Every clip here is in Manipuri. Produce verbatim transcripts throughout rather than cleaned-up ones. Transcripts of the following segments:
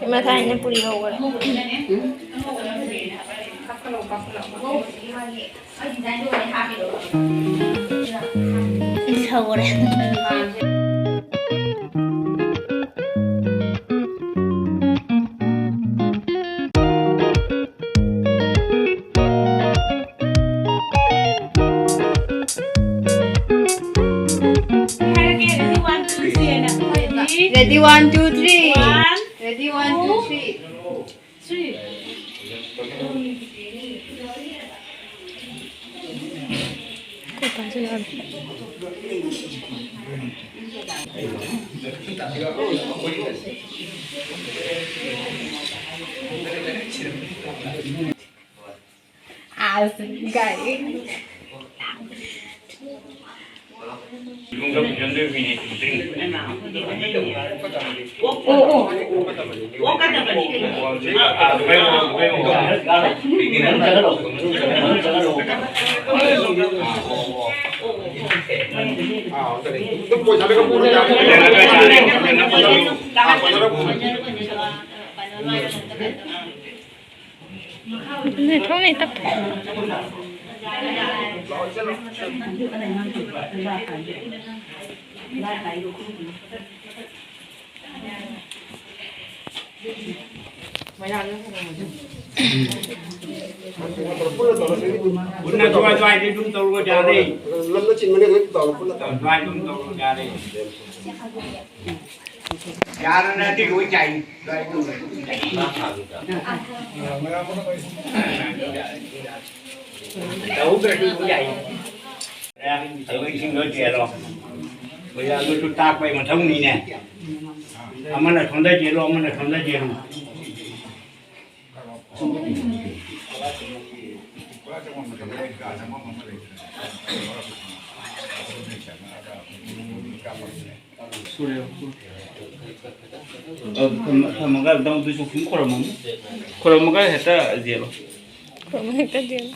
ꯏꯃꯥ ꯊꯥꯏꯅ ꯄꯨꯔꯤ ꯍꯧꯈ꯭ꯔꯦ꯫ ꯏꯁ ꯍꯧꯈ꯭ꯔꯦ꯫ Ready, one, two, three. One, ready, one, two, two, three. Three. ꯑꯁ, ꯒꯥꯔꯤ꯫ ꯑꯣ, ꯑꯣ꯫ ꯅꯦꯠꯋꯥꯛ ꯅꯦꯠ ꯇꯞꯄꯦ꯫ ꯄꯨꯟꯅ ꯑꯗꯨꯋꯥꯏ ꯑꯗꯨꯋꯥꯏꯗ ꯑꯗꯨꯝ ꯇꯧꯔꯣ, ꯌꯥꯔꯦ꯫ ꯂꯝꯗ ꯆꯤꯟꯕꯅꯦ, ꯑꯗꯨꯝ ꯇꯧꯔꯣ, ꯄꯨꯟꯅ ꯇꯧꯔꯣ꯫ ꯑꯗꯨꯋꯥꯏ ꯑꯗꯨꯝ ꯇꯧꯔꯣ, ꯌꯥꯔꯦ꯫ ꯌꯥꯔꯅꯗꯤ ꯂꯣꯏ ꯌꯥꯏ꯫ ꯇꯧꯗ꯭ꯔꯁꯨ ꯑꯗꯨꯝ ꯌꯥꯏ꯫ ꯑꯗꯨ ꯏꯁꯤꯡꯗꯣ ꯆꯦꯜꯂꯣ꯫ ꯑꯣꯖꯥꯗꯨꯁꯨ ꯇꯥꯛꯄꯩ ꯃꯊꯧꯅꯤꯅꯦ꯫ ꯑꯃꯅ ꯁꯣꯝꯗ ꯆꯦꯜꯂꯣ, ꯑꯃꯅ ꯁꯣꯝꯗ ꯆꯦꯜꯂꯣ꯫ ꯊꯝꯃꯒ ꯑꯗꯨꯝ ꯑꯗꯨꯁꯨ ꯁꯨꯝ ꯈꯣꯏꯔꯝꯃꯝꯃꯨ꯫ ꯈꯣꯏꯔꯝꯃꯒ ꯍꯦꯛꯇ ꯌꯦꯜꯂꯣ꯫ ꯈꯣꯏꯔꯝꯃꯒ ꯍꯦꯛꯇ ꯌꯦꯜꯂꯣ꯫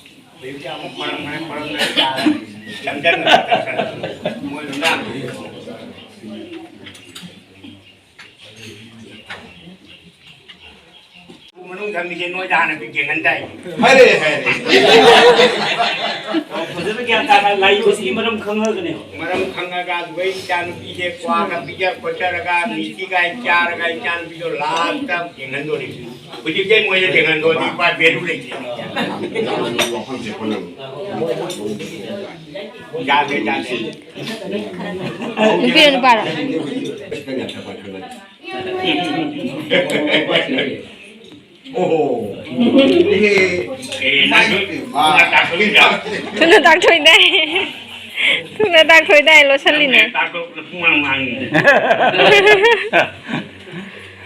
ꯇꯝꯃꯤꯁꯦ ꯅꯣꯏꯗ ꯍꯥꯟꯅ ꯌꯦꯡꯍꯟꯗꯥꯏ? ꯍꯥꯏꯔꯦ, ꯍꯥꯏꯔꯦ꯫ ꯐꯖꯅ ꯒ꯭ꯌꯥꯟ ꯇꯥꯅ ꯂꯥꯏ ꯌꯦꯛꯄꯁꯤꯒꯤ ꯃꯔꯝ ꯈꯪꯉꯒꯅꯦ꯫ ꯃꯔꯝ ꯈꯪꯉꯒ ꯑꯗꯨꯒ ꯑꯩ ꯏꯆꯥꯅꯨꯄꯤꯁꯦ ꯀ꯭ꯋꯥꯒ ꯄꯤꯖ ꯈꯣꯠꯆꯔꯒ ꯃꯤꯊꯤꯒꯥꯏ ꯆꯥꯔꯒ ꯏꯆꯥꯅꯨꯄꯤꯗꯣ ꯂꯥꯁꯇ ꯌꯦꯡꯍꯟꯗꯣꯔꯤꯕꯅꯤ꯫ ꯍꯧꯖꯤꯛꯇꯩ ꯃꯣꯏꯗ ꯌꯦꯡꯍꯟꯗꯣꯗꯤ ꯏꯄꯥ ꯚꯦꯂꯨ ꯂꯩꯇꯦ꯫ ꯋꯥꯐꯝꯁꯦ ꯄꯨꯟꯅ ꯌꯥꯗ꯭ꯔꯦ, ꯌꯥꯗ꯭ꯔꯦ꯫ ꯅꯨꯄꯤꯔꯣ ꯅꯨꯄꯥꯔꯣ? ꯑꯣꯍꯣ꯫ ꯑꯦ, ꯅꯪꯁꯨ ꯃꯥ ꯊꯨꯅ ꯇꯥꯛꯊꯣꯛꯏꯗ꯫ ꯊꯨꯅ ꯇꯥꯛꯊꯣꯛꯏꯗꯥꯏ꯫ ꯊꯨꯅ ꯇꯥꯛꯊꯣꯛꯏꯗꯥꯏ, ꯂꯣꯠꯁꯜꯂꯤꯅꯦ꯫ ꯇꯥꯛꯊꯣꯛꯄꯗ ꯄꯨꯡꯃꯥꯡ ꯃꯥꯡꯉꯤ꯫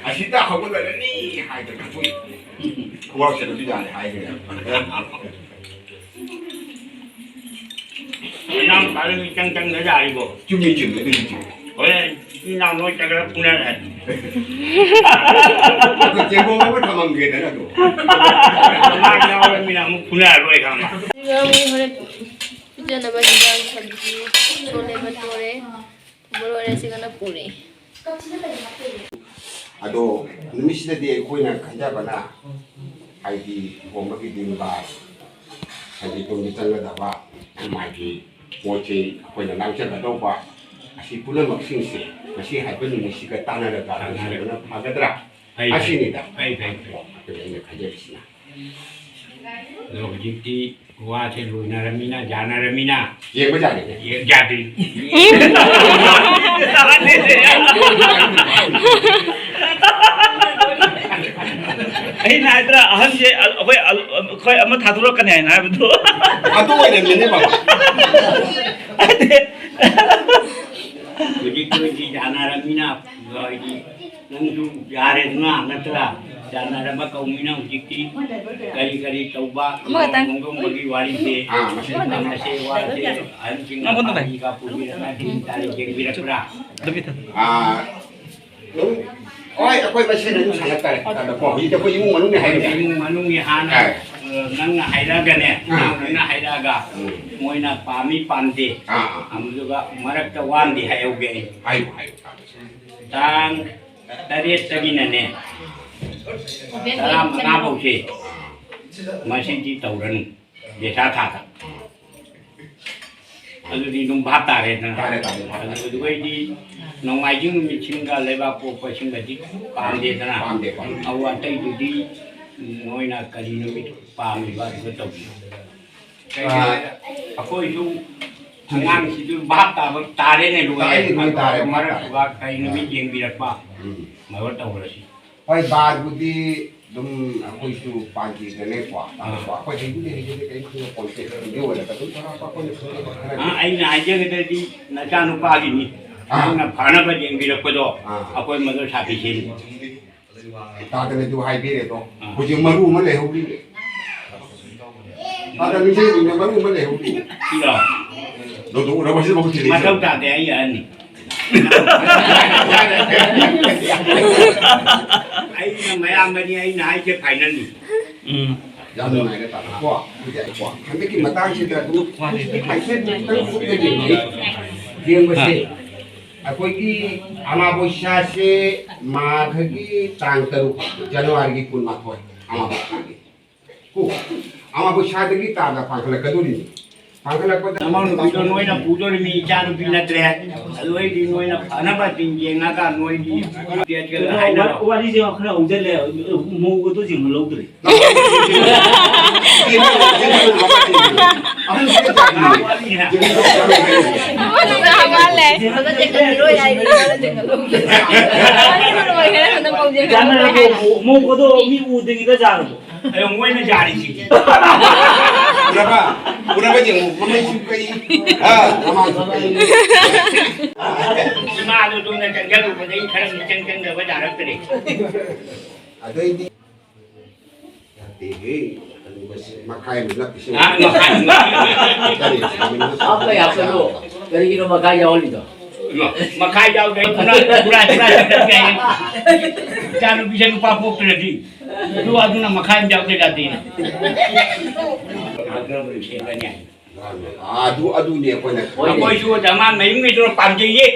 ꯑꯁꯤꯗ ꯍꯧꯒꯠꯂꯔꯅꯤ ꯍꯥꯏꯗꯅ ꯑꯩꯈꯣꯏ ꯈꯨꯕꯥꯛꯁꯦ ꯑꯗꯨꯝ ꯌꯥꯔꯦ ꯍꯥꯏꯈ꯭ꯔꯦ꯫ ꯏꯅꯥꯎ ꯅꯨꯄꯥꯗꯨ ꯃꯤꯆꯪ ꯆꯪꯗ ꯌꯥꯔꯤꯕꯣ? ꯆꯨꯝꯃꯤ, ꯆꯨꯝꯃꯤ, ꯑꯗꯨꯗꯤ ꯆꯨꯝꯃꯤ꯫ ꯍꯣꯔꯦꯟ ꯏꯆꯤꯟ ꯏꯅꯥꯎ ꯅꯣꯏ ꯆꯪꯉꯒ ꯐꯨꯅꯔꯦ꯫ ꯑꯗꯨ ꯆꯦꯡꯒꯣꯡ ꯑꯃ ꯊꯝꯃꯝꯒꯦꯗꯅ ꯑꯗꯨ꯫ ꯃꯥ ꯌꯥꯎꯔꯃꯤꯅ ꯑꯃꯨꯛ ꯐꯨꯅꯔꯔꯣꯏ ꯈꯪꯉꯕ? ꯉꯥꯃꯤ ꯍꯣꯔꯦꯟ ꯄꯤꯖꯅꯕ ꯍꯤꯟꯖꯥꯡ ꯁꯕꯖꯤ, ꯁꯣꯂꯦ ꯚꯇꯣꯔꯦ, ꯃꯣꯔꯣꯛ ꯑꯁꯤꯒꯅ ꯄꯨꯔꯦ꯫ ꯑꯗꯣ ꯅꯨꯃꯤꯠꯁꯤꯗꯗꯤ ꯑꯩꯈꯣꯏꯅ ꯈꯟꯖꯕꯅ, ꯍꯥꯏꯗꯤ ꯂꯨꯍꯣꯡꯕꯒꯤ ꯗꯤꯟ ꯕꯥꯔ, ꯍꯥꯏꯗꯤ ꯇꯨꯡꯗ ꯆꯪꯒꯗꯕ ꯃꯥꯒꯤ ꯄꯣꯠ ꯆꯩ ꯑꯩꯈꯣꯏꯅ ꯂꯥꯡꯖꯒꯗꯧꯕ ꯑꯁꯤ ꯄꯨꯝꯅꯃꯛꯁꯤꯡꯁꯦ ꯉꯁꯤ ꯍꯥꯏꯕ ꯅꯨꯃꯤꯠꯁꯤꯒ ꯇꯥꯟꯅꯔꯒ ꯂꯣꯏꯁꯤꯟꯕꯅ ꯐꯒꯗ꯭ꯔꯥ? ꯐꯩ, ꯐꯩ꯫ ꯑꯁꯤꯅꯤꯗ꯫ ꯐꯩ, ꯐꯩ, ꯐꯩ꯫ ꯑꯗꯨꯅ ꯑꯩꯅ ꯈꯟꯖꯔꯤꯁꯤꯅ꯫ ꯑꯗꯣ ꯍꯧꯖꯤꯛꯇꯤ ꯋꯥꯁꯦ ꯂꯣꯏꯅꯔꯃꯤꯅ, ꯌꯥꯅꯔꯃꯤꯅ꯫ ꯌꯦꯡꯕ ꯌꯥꯔꯦꯅꯦ꯫ ꯌꯦ-, ꯌꯥꯗ꯭ꯔꯤ꯫ ꯑꯩꯅ ꯍꯥꯏꯗ꯭ꯔꯥ, ꯑꯍꯟꯁꯦ ꯑ-, ꯑꯩꯈꯣꯏ ꯑ-, ꯑꯩꯈꯣꯏ ꯑꯃ ꯊꯥꯗꯣꯔꯛꯀꯅꯤ ꯍꯥꯏꯅ ꯍꯥꯏꯕꯗꯣ꯫ ꯑꯗꯨ ꯑꯣꯏꯔꯝꯒꯅꯤ ꯕꯕꯥ꯫ ꯍꯧꯖꯤꯛꯇꯤ ꯌꯥꯅꯔꯃꯤꯅ, ꯍꯥꯏꯗꯤ ꯅꯪꯁꯨ ꯌꯥꯔꯦꯗꯅ, ꯅꯠꯇ꯭ꯔꯥ? ꯌꯥꯅꯔꯕ ꯀꯧꯃꯤꯅ ꯍꯧꯖꯤꯛꯇꯤ ꯀꯔꯤ ꯀꯔꯤ ꯇꯧꯕ, ꯑꯃꯈꯛꯇꯪ꯫ ꯂꯨꯍꯣꯡ ꯈꯣꯡꯗꯣꯡꯕꯒꯤ ꯋꯥꯔꯤꯁꯦ, ꯑꯃꯈꯛꯇꯪ꯫ ꯁꯥꯟꯅꯁꯦ ꯋꯥꯁꯦ, ꯑꯍꯟꯁꯤꯡꯅ ꯅꯪꯉꯣꯟꯗꯅꯦ꯫ ꯄꯥꯔꯇꯤꯒ ꯄꯨꯕꯤꯔꯒ ꯒ꯭ꯌꯥꯟ ꯇꯥꯅ ꯌꯦꯡꯕꯤꯔꯛꯄ꯭ꯔꯥ? ꯗꯕꯤꯊꯟ꯫ ꯑꯥ, ꯑꯗꯨꯝ, ꯍꯣꯏ, ꯑꯩꯈꯣꯏ ꯃꯁꯦꯟ ꯑꯗꯨꯝ ꯁꯥꯟꯅ ꯇꯥꯔꯦ꯫ ꯑꯗꯣ ꯀꯣ, ꯍꯧꯖꯤꯛꯇꯤ ꯑꯩꯈꯣꯏ ꯏꯃꯨꯡ ꯃꯅꯨꯡꯅꯦ ꯍꯥꯏꯔꯒꯦ꯫ ꯏꯃꯨꯡ ꯃꯅꯨꯡꯒꯤ ꯍꯥꯟꯅ, ꯑꯥ꯫ ꯑ, ꯅꯪꯅ ꯍꯥꯏꯔꯛꯑꯒꯅꯦ, ꯑꯥ꯫ ꯅꯪꯅ ꯍꯥꯏꯔꯛꯑꯒ, ꯎꯝ꯫ ꯃꯣꯏꯅ ꯄꯥꯝꯃꯤ ꯄꯥꯝꯗꯦ, ꯑꯥ, ꯑꯥ꯫ ꯑꯗꯨꯒ ꯃꯔꯛꯇ ꯋꯥ ꯑꯃꯗꯤ ꯍꯥꯏꯍꯧꯒꯦ ꯑꯩ꯫ ꯍꯥꯏꯌꯨ, ꯍꯥꯏꯌꯨ, ꯇꯥꯃꯣ꯫ ꯇꯥꯡ ꯇꯔꯦꯠꯇꯒꯤꯅꯅꯦ, ꯇꯔꯥꯃꯉꯥ ꯐꯥꯎꯁꯦ ꯃꯁꯤꯗꯤ ꯇꯧꯔꯅꯨ, ꯗꯦꯁꯥ ꯊꯥꯗ꯫ ꯑꯗꯨꯗꯤ ꯑꯗꯨꯝ ꯚꯥꯞ ꯇꯥꯔꯦꯗꯅ꯫ ꯇꯥꯔꯦ, ꯇꯥꯔꯦ, ꯇꯥꯔꯦ꯫ ꯑꯗꯨ-, ꯑꯗꯨꯒꯩꯗꯤ ꯅꯣꯡꯃꯥꯏꯖꯤꯡ ꯅꯨꯃꯤꯠꯁꯤꯡꯒ ꯂꯩꯕꯥꯛ ꯄꯣꯛꯄꯁꯤꯡꯒꯗꯤ ꯄꯥꯝꯗꯦꯗꯅ꯫ ꯄꯥꯝꯗꯦ, ꯄꯥꯝꯗꯦ꯫ ꯑꯗꯨ ꯑꯇꯩꯗꯨꯗꯤ ꯅꯣꯏꯅ ꯀꯔꯤ ꯅꯨꯃꯤꯠ ꯄꯥꯝꯃꯤꯕ ꯑꯗꯨꯗ ꯇꯧꯕꯤꯌꯨ꯫ ꯑꯥ꯫ ꯑꯩꯈꯣꯏꯁꯨ ꯑꯉꯥꯡꯁꯤꯁꯨ ꯚꯥꯞ ꯇꯥꯕ ꯇꯥꯔꯦꯅꯦ, ꯂꯣꯏꯔꯦ꯫ ꯇꯥꯔꯦ, ꯂꯣꯏ ꯇꯥꯔꯦ, ꯚꯥꯞ ꯇꯥꯔꯦ꯫ ꯃꯔꯛꯇꯨꯒ ꯀꯔꯤ ꯅꯨꯃꯤꯠ ꯌꯦꯡꯕꯤꯔꯛꯄ, ꯎꯝ꯫ ꯃꯗꯨ ꯇꯧꯔꯁꯤ꯫ ꯍꯣꯏ, ꯕꯥꯔꯕꯨꯗꯤ ꯑꯗꯨꯝ ꯑꯩꯈꯣꯏꯁꯨ ꯄꯥꯟꯖꯤꯗꯅꯦꯀꯣ꯫ ꯑꯥ꯫ ꯑꯩꯈꯣꯏ ꯍꯩꯕꯨꯗꯤ ꯍꯩꯖꯗꯦ, ꯀꯔꯤꯝ ꯈꯪꯕ ꯄꯣꯟꯇꯦ꯫ ꯍꯤꯟꯗꯤ ꯑꯣꯏꯔꯒ ꯑꯗꯨꯝ ꯆꯥꯎꯔꯥꯛꯄ ꯑꯩꯈꯣꯏꯅ ꯈꯪꯖꯕ ꯈꯔ꯫ ꯑꯥ, ꯑꯩꯅ ꯍꯥꯏꯖꯒꯗꯕꯗꯤ ꯅꯆꯥꯅꯨꯄꯥꯒꯤꯅꯤ꯫ ꯑꯥ꯫ ꯅꯪꯅ ꯐꯅꯕ ꯌꯦꯡꯕꯤꯔꯛꯄꯗꯣ ꯑꯥ꯫ ꯑꯩꯈꯣꯏ ꯃꯗꯨ ꯁꯥꯐꯤꯁꯦꯟꯅꯤ꯫ ꯇꯥꯗꯅ ꯑꯗꯨ ꯍꯥꯏꯕꯤꯔꯦꯗꯣ꯫ ꯑꯥ꯫ ꯍꯧꯖꯤꯛ ꯃꯔꯨ ꯑꯃ ꯂꯩꯍꯧꯔꯤ꯫ ꯇꯥꯗ ꯅꯤꯡꯁꯤꯡꯉꯤꯅ ꯃꯔꯨ ꯑꯃ ꯂꯩꯍꯧꯔꯤ꯫ ꯁꯤꯔꯣ? ꯂꯧꯊꯣꯛꯎꯔꯕ ꯁꯤꯗ ꯃꯈꯨꯠ ꯊꯤꯜꯂꯛꯏꯁꯦ? ꯃꯊꯧ ꯇꯥꯗꯦ, ꯑꯩ ꯑꯍꯟꯅꯤ꯫ ꯑꯩꯅ ꯃꯌꯥꯝꯕꯅꯤ, ꯑꯩꯅ ꯍꯥꯏꯁꯦ ꯐꯥꯏꯅꯦꯜꯅꯤ꯫ ꯎꯝ꯫ ꯌꯥꯝ ꯅꯨꯡꯉꯥꯏꯔꯦ ꯇꯥꯃꯣ꯫ ꯀꯣ, ꯍꯧꯖꯤꯛ ꯀꯣ, ꯍꯟꯗꯛꯀꯤ ꯃꯇꯥꯡꯁꯤꯗ ꯑꯗꯨꯝ ꯍꯥꯏꯐꯦꯠ ꯑꯃꯨꯛꯇꯪ ꯀꯨꯞꯅ ꯌꯦꯡꯁꯤ꯫ ꯌꯦꯡꯕꯁꯦ꯫ ꯑꯩꯈꯣꯏꯒꯤ ꯑꯃꯥꯕꯣꯏꯁꯥꯁꯦ ꯃꯥꯘꯒꯤ ꯇꯥꯡ ꯇꯔꯨꯛ, ꯖꯅꯋꯥꯔꯤꯒꯤ ꯀꯨꯟꯃꯥꯊꯣꯏ, ꯑꯃꯥꯕꯣꯏꯁꯥꯒꯤ꯫ ꯀꯣ, ꯑꯃꯥꯕꯣꯏꯁꯥꯗꯒꯤ ꯇꯥꯡꯗ ꯄꯥꯡꯈꯠꯂꯛꯀꯗꯣꯔꯤꯅꯤ꯫ ꯄꯥꯡꯈꯠꯂꯛꯄꯗ ꯅꯃꯧ ꯅꯨꯄꯤꯗꯣ ꯅꯣꯏꯅ ꯄꯨꯗꯣꯔꯤꯃꯤ, ꯏꯆꯥ ꯅꯨꯄꯤ ꯅꯠꯇ꯭ꯔꯦ꯫ ꯑꯗꯨ ꯑꯩꯗꯤ ꯅꯣꯏꯅ ꯐꯅꯕ ꯆꯤꯡ ꯌꯦꯡꯉꯒ ꯅꯣꯏꯒꯤ ꯀꯩꯅꯣ, ꯍꯥꯏꯅꯔꯣ꯫ ꯋꯥꯔꯤꯁꯦ ꯈꯔ ꯍꯧꯖꯤꯜꯂꯦ, ꯃꯧꯒꯗꯣ ꯆꯤꯡꯍꯜꯍꯧꯗ꯭ꯔꯦ꯫ ꯃꯧꯒꯗꯣ ꯃꯤ ꯎꯗ꯭ꯔꯤꯉꯩꯗ ꯌꯥꯔꯕꯣ? ꯑꯗꯣ ꯃꯣꯏꯅ ꯌꯥꯔꯤꯁꯤꯗꯤ꯫ ꯎꯔꯕ? ꯎꯔꯕ ꯌꯦꯡꯉꯨ, ꯃꯃꯩꯁꯨ ꯀꯛꯏ, ꯑꯥ, ꯃꯃꯥꯡꯁꯨ ꯀꯛꯏ꯫ ꯏꯃꯥꯗꯣ ꯑꯗꯣꯝꯗ ꯆꯪꯁꯤꯜꯂꯨꯕꯗꯒꯤ ꯈꯔ ꯃꯤꯆꯪ ꯆꯪꯗꯕ ꯌꯥꯔꯛꯇ꯭ꯔꯦ꯫ ꯑꯗꯩꯗꯤ ꯅꯠꯇꯦꯍꯦ, ꯑꯗꯨ ꯃꯁꯤ ꯃꯈꯥꯏ ꯑꯃ ꯂꯞꯄꯤꯁꯦ꯫ ꯑꯥ, ꯃꯈꯥꯏ ꯑꯃ꯫ ꯀꯔꯤ? ꯍꯥꯞꯄ ꯌꯥꯄꯗꯣ ꯀꯔꯤꯒꯤꯅꯣ ꯃꯈꯥꯏ ꯌꯥꯎꯍꯜꯂꯤꯗꯣ? ꯃꯈꯥꯏ ꯌꯥꯎꯗꯦ, ꯄꯨꯔꯥ, ꯄꯨꯔꯥ, ꯄꯨꯔꯥ ꯆꯠꯈ꯭ꯔꯦ꯫ ꯏꯆꯥꯅꯨꯄꯤꯁꯦ ꯅꯨꯄꯥ ꯄꯣꯛꯇ꯭ꯔꯗꯤ꯫ ꯑꯗꯨ, ꯑꯗꯨꯅ ꯃꯈꯥꯏ ꯑꯃ ꯌꯥꯎꯗꯦ ꯌꯥꯗꯦꯅ꯫ ꯑꯗꯨ, ꯑꯗꯨꯅꯦ ꯑꯩꯈꯣꯏꯅ ꯍꯣꯏꯅꯦ꯫ ꯑꯩꯈꯣꯏꯁꯨ ꯗꯃꯥꯟ ꯃꯌꯨꯝꯒꯤꯗꯨꯅ ꯄꯥꯝꯖꯩꯌꯦ꯫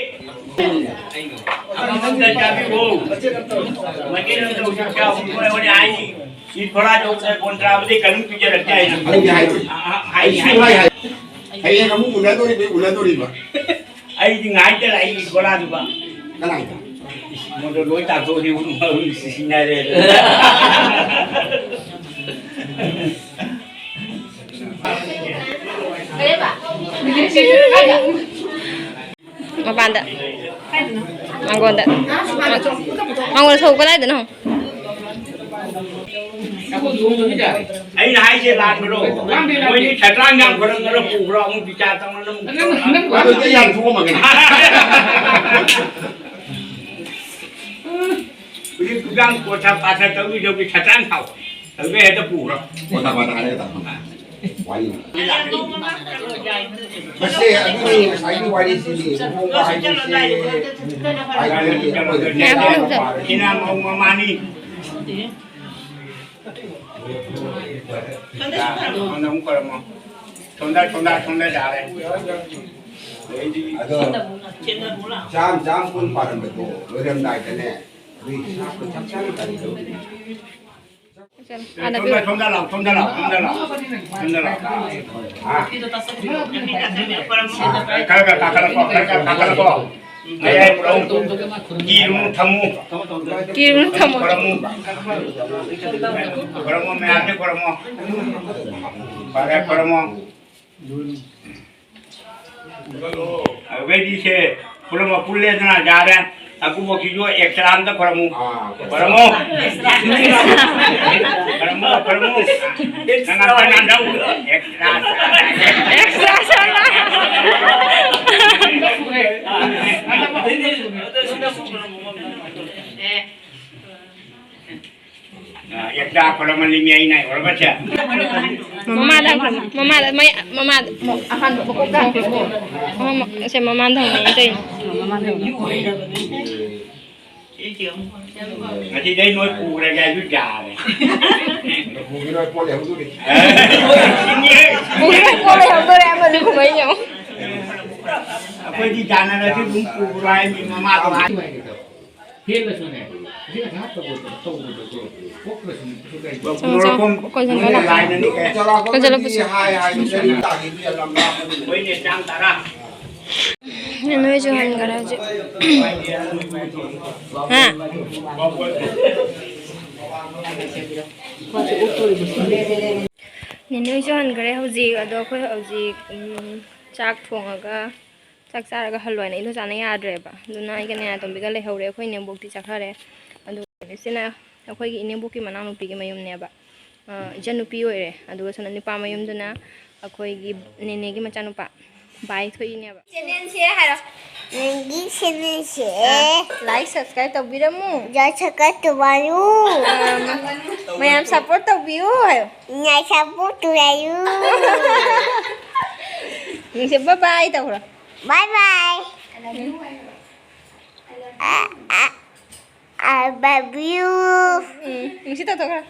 ꯑꯃꯃꯝꯗ ꯆꯥꯕꯤꯌꯨ꯫ ꯃꯩꯇꯩꯂꯣꯟꯗ ꯍꯧꯖꯤꯛ ꯆꯥꯕ ꯃꯣꯏ ꯍꯣꯔꯦꯟ ꯍꯥꯏꯅꯤ꯫ ꯁꯤ ꯊꯣꯔꯥꯗ ꯍꯧꯖꯤꯛ ꯀꯣꯟ ꯇꯔꯥꯕꯗꯤ ꯀꯩꯅꯣꯝ ꯄꯤꯖꯔꯛꯀꯦ ꯍꯥꯏꯅꯤ꯫ ꯑꯗꯨꯗꯤ ꯍꯥꯏꯗꯦ꯫ ꯑ, ꯑ, ꯍꯥꯏꯅꯤ, ꯑꯩ ꯁꯨꯡꯍꯥꯏ ꯍꯥꯏꯅꯤ꯫ ꯍꯥꯏ-, ꯍꯌꯦꯡ ꯑꯃꯨꯛ ꯎꯅꯗꯣꯔꯤꯕ, ꯎꯅꯗꯣꯔꯤꯕ꯫ ꯑꯩꯗꯤ ꯉꯥꯏꯗ ꯂꯥꯛꯏ ꯊꯣꯔꯥꯗꯨꯒ꯫ ꯀꯅꯥꯏꯗ? ꯃꯗꯨ ꯂꯣꯏ ꯇꯥꯊꯣꯛꯑꯗꯤ ꯎ-, ꯎ-, ꯁꯤꯟꯅꯔꯦ꯫ ꯀꯩꯕ? ꯃꯄꯥꯟꯗ꯫ ꯃꯉꯣꯟꯗ꯫ ꯃꯉꯣꯟꯗ ꯊꯣꯛ ꯀꯗꯥꯏꯗꯅꯣ? ꯑꯩꯅ ꯍꯥꯏꯁꯦ ꯂꯥꯟꯕ꯭ꯔꯣ? ꯃꯣꯏꯗꯤ ꯁꯇ꯭ꯔꯥꯡ ꯌꯥꯝ ꯈꯔ ꯈꯔ ꯄꯨꯕ꯭ꯔꯣ? ꯑꯃꯨꯛ ꯕꯤꯆꯥꯔ ꯇꯧꯅ ꯑꯃꯨꯛ ꯑꯗꯨꯗꯤ ꯌꯥꯝ ꯊꯣꯛꯑꯝꯃꯒꯅꯤ꯫ ꯍꯧꯖꯤꯛ ꯗꯨꯀꯥꯟ ꯀꯣꯊꯥ ꯄꯥꯊꯥ ꯇꯧꯕꯤꯗꯧꯒꯤ ꯁꯇ꯭ꯔꯥꯡ ꯊꯥꯎ꯫ ꯑꯗꯨꯗ ꯍꯦꯛꯇ ꯄꯨꯈ꯭ꯔꯣ꯫ ꯀꯣꯊꯥ ꯄꯥꯊꯥ ꯍꯥꯏꯔꯒ ꯇꯧꯕ꯫ ꯋꯥꯔꯤ꯫ ꯃꯁꯤ ꯑꯗꯨꯒꯤ ꯉꯁꯥꯏꯒꯤ ꯋꯥꯔꯤꯁꯤꯅꯤ꯫ ꯂꯨꯍꯣꯡꯕ ꯍꯥꯏꯕꯁꯦ ꯍꯥꯏꯗꯤ ꯑꯩꯈꯣꯏ ꯃꯌꯥꯝ ꯄꯨꯟꯅ ꯏꯅꯥ ꯃꯧ ꯃꯃꯥꯅꯤ꯫ ꯁꯣꯝꯗ ꯑꯃꯨꯛ ꯈꯣꯏꯔꯝꯃꯣ꯫ ꯁꯣꯝꯗ, ꯁꯣꯝꯗ, ꯁꯣꯝꯗ ꯌꯥꯔꯦ꯫ ꯑꯗꯣ ꯆꯥꯝ, ꯆꯥꯝ ꯀꯨꯟ ꯄꯥꯔꯝꯕꯗꯣ ꯂꯣꯏꯔꯝꯗꯥꯏꯗꯅꯦ꯫ ꯁꯣꯝꯗ, ꯁꯣꯝꯗ ꯂꯥꯎ, ꯁꯣꯝꯗ ꯂꯥꯎ, ꯁꯣꯝꯗ ꯂꯥꯎ, ꯁꯣꯝꯗ ꯂꯥꯎ꯫ ꯈꯔ ꯈꯔ ꯀꯥꯈꯠꯂꯛꯀꯣ, ꯈꯔ ꯈꯔ ꯀꯥꯈꯠꯂꯛꯀꯣ꯫ ꯃꯌꯥꯏ ꯄꯨꯔꯛꯎ꯫ ꯀꯤꯔꯨꯅꯨ, ꯊꯝꯃꯨ꯫ ꯀꯤꯔꯨꯅꯨ, ꯊꯝꯃꯨ꯫ ꯈꯣꯏꯔꯝꯃꯨ꯫ ꯈꯣꯏꯔꯝꯃꯣ, ꯃꯌꯥꯝꯁꯦ ꯈꯣꯏꯔꯝꯃꯣ꯫ ꯐꯔꯦ, ꯈꯣꯏꯔꯝꯃꯣ꯫ ꯑꯗꯨꯗꯩꯗꯤ ꯁꯦ ꯄꯨꯝꯅꯃꯛ ꯄꯨꯜꯂꯦꯗꯅ ꯌꯥꯔꯦ꯫ ꯑꯀꯨꯝꯕꯒꯤꯁꯨ ꯑꯦꯛꯁꯇ꯭ꯔꯥ ꯑꯝꯇ ꯈꯣꯏꯔꯝꯃꯨ꯫ ꯑꯥ꯫ ꯈꯣꯏꯔꯝꯃꯨ꯫ ꯈꯣꯏꯔꯝꯃꯨ, ꯈꯣꯏꯔꯝꯃꯨ꯫ ꯅꯪ ꯑꯝꯇ ꯅꯥꯟꯊꯧ꯫ ꯑꯦꯛꯁꯇ꯭ꯔꯥ꯫ ꯑꯦꯛꯁꯇ꯭ꯔꯥ ꯁꯥꯟꯅ꯫ ꯑꯦꯛꯁꯇ꯭ꯔꯥ ꯈꯣꯏꯔꯝꯃꯅꯤ ꯃꯤ ꯑꯩꯅ ꯑꯣꯏꯔꯕꯁꯦ꯫ ꯃꯃꯥꯗ ꯍꯪꯈ꯭ꯔꯣ, ꯃꯃꯥꯗ, ꯃꯩ-, ꯃꯃꯥꯗ꯫ ꯑꯍꯥꯟꯕ ꯃꯀꯣꯛꯇ ꯍꯪꯈ꯭ꯔꯣ꯫ ꯃꯃꯥ-, ꯁꯦ ꯃꯃꯥꯗ ꯍꯪꯉꯦ ꯇꯧꯔꯤꯅꯦ꯫ ꯉꯁꯤꯗꯩ ꯅꯣꯏ ꯄꯨꯈ꯭ꯔꯒꯦ ꯍꯥꯏꯁꯨ ꯌꯥꯔꯦ꯫ ꯄꯨꯈ꯭ꯔꯒꯦ ꯍꯥꯏ ꯄꯣꯠ ꯂꯩꯍꯧꯗꯣꯔꯦ꯫ ꯑꯦ? ꯄꯨꯈ꯭ꯔꯒꯦ ꯍꯥꯏ ꯄꯣꯠ ꯂꯩꯍꯧꯗꯣꯔꯦ ꯑꯃꯁꯨ ꯀꯨꯝꯍꯩ ꯌꯦꯡꯉꯣ꯫ ꯑꯩꯈꯣꯏꯗꯤ ꯌꯥꯅꯔꯗꯤ ꯑꯗꯨꯝ ꯄꯨꯕ꯭ꯔꯣ ꯍꯥꯏ, ꯃꯤ ꯃꯃꯥꯗꯣ ꯍꯥꯏ꯫ ꯍꯦꯜꯂꯁꯨꯅꯦ, ꯍꯧꯖꯤꯛ ꯉꯁꯥꯏ ꯇꯧꯕꯗꯣ ꯇꯧꯕꯗꯣ ꯀꯣꯛꯇ꯭ꯔꯁꯨꯅꯦ ꯀꯩꯁꯨ ꯀꯥꯏꯗꯦ꯫ ꯆꯪꯉꯣ, ꯆꯪꯉꯣ꯫ ꯀꯣꯛ ꯀꯣꯏꯁꯟꯕ ꯂꯥꯛꯑꯣ꯫ ꯂꯥꯏꯅꯅꯤ ꯀꯩ? ꯀꯣꯏꯁꯜꯂꯣ, ꯄꯨꯁꯜꯂꯣ꯫ ꯍꯣꯏꯅꯦ, ꯆꯥꯝ ꯇꯔꯥ꯫ ꯅꯣꯏꯁꯨ ꯍꯟꯈꯔꯦ ꯍꯧꯖꯤꯛ꯫ ꯍꯥ? ꯅꯦꯅꯦꯁꯨ ꯍꯟꯈ꯭ꯔꯦ ꯍꯧꯖꯤꯛ꯫ ꯑꯗꯣ ꯑꯩꯈꯣꯏ ꯍꯧꯖꯤꯛ, ꯎꯝ, ꯆꯥꯛ ꯊꯣꯡꯉꯒ, ꯆꯥꯛ ꯆꯥꯔꯒ ꯍꯜꯂꯣ ꯍꯥꯏꯅ ꯏꯟꯗꯣꯆꯥꯅ ꯌꯥꯗ꯭ꯔꯦꯕ꯫ ꯑꯗꯨꯅ ꯑꯩꯒ ꯅꯦꯅꯥꯇꯣꯝꯕꯤꯒ ꯂꯩꯍꯧꯔꯦ꯫ ꯑꯩꯈꯣꯏ ꯏꯅꯦꯝꯕꯣꯛꯇꯤ ꯆꯠꯈ꯭ꯔꯦ꯫ ꯑꯗꯨꯒ ꯁꯤꯅ ꯑꯩꯈꯣꯏꯒꯤ ꯏꯅꯦꯝꯕꯣꯛꯀꯤ ꯃꯅꯥꯎꯅꯨꯄꯤꯒꯤ ꯃꯌꯨꯝꯅꯦꯕ꯫ ꯑ, ꯏꯆꯟꯅꯨꯄꯤ ꯑꯣꯏꯔꯦ꯫ ꯑꯗꯨꯒ ꯁꯣꯝꯗ ꯅꯨꯄꯥ ꯃꯌꯨꯝꯗꯨꯅ ꯑꯩꯈꯣꯏꯒꯤ ꯅꯦꯅꯦꯒꯤ ꯃꯆꯥꯅꯨꯄꯥ ꯕꯥꯏ ꯊꯣꯛꯏꯅꯦꯕ꯫ ꯆꯦꯅꯦꯜꯁꯦ ꯍꯥꯏꯔꯣ꯫ ꯅꯪꯒꯤ ꯆꯦꯅꯦꯜꯁꯦ꯫ ꯑ, like, subscribe ꯇꯧꯕꯤꯔꯝꯃꯨ꯫ Like, subscribe ꯇꯧꯕꯤꯌꯨ꯫ ꯑ, ꯃ-, ꯃꯌꯥꯝ support ꯇꯧꯕꯤꯌꯨ ꯍꯥꯏꯌꯣ꯫ ꯃꯌꯥꯝ support ꯇꯧꯕꯤꯌꯨ꯫ ꯅꯨꯡꯁꯤ, bye bye ꯇꯧꯈ꯭ꯔꯣ꯫ Bye bye꯫ ꯑ, ꯑ, I love you꯫ ꯎꯝ, ꯅꯨꯡꯁꯤ ꯇꯧꯊꯣꯛꯈ꯭ꯔꯣ꯫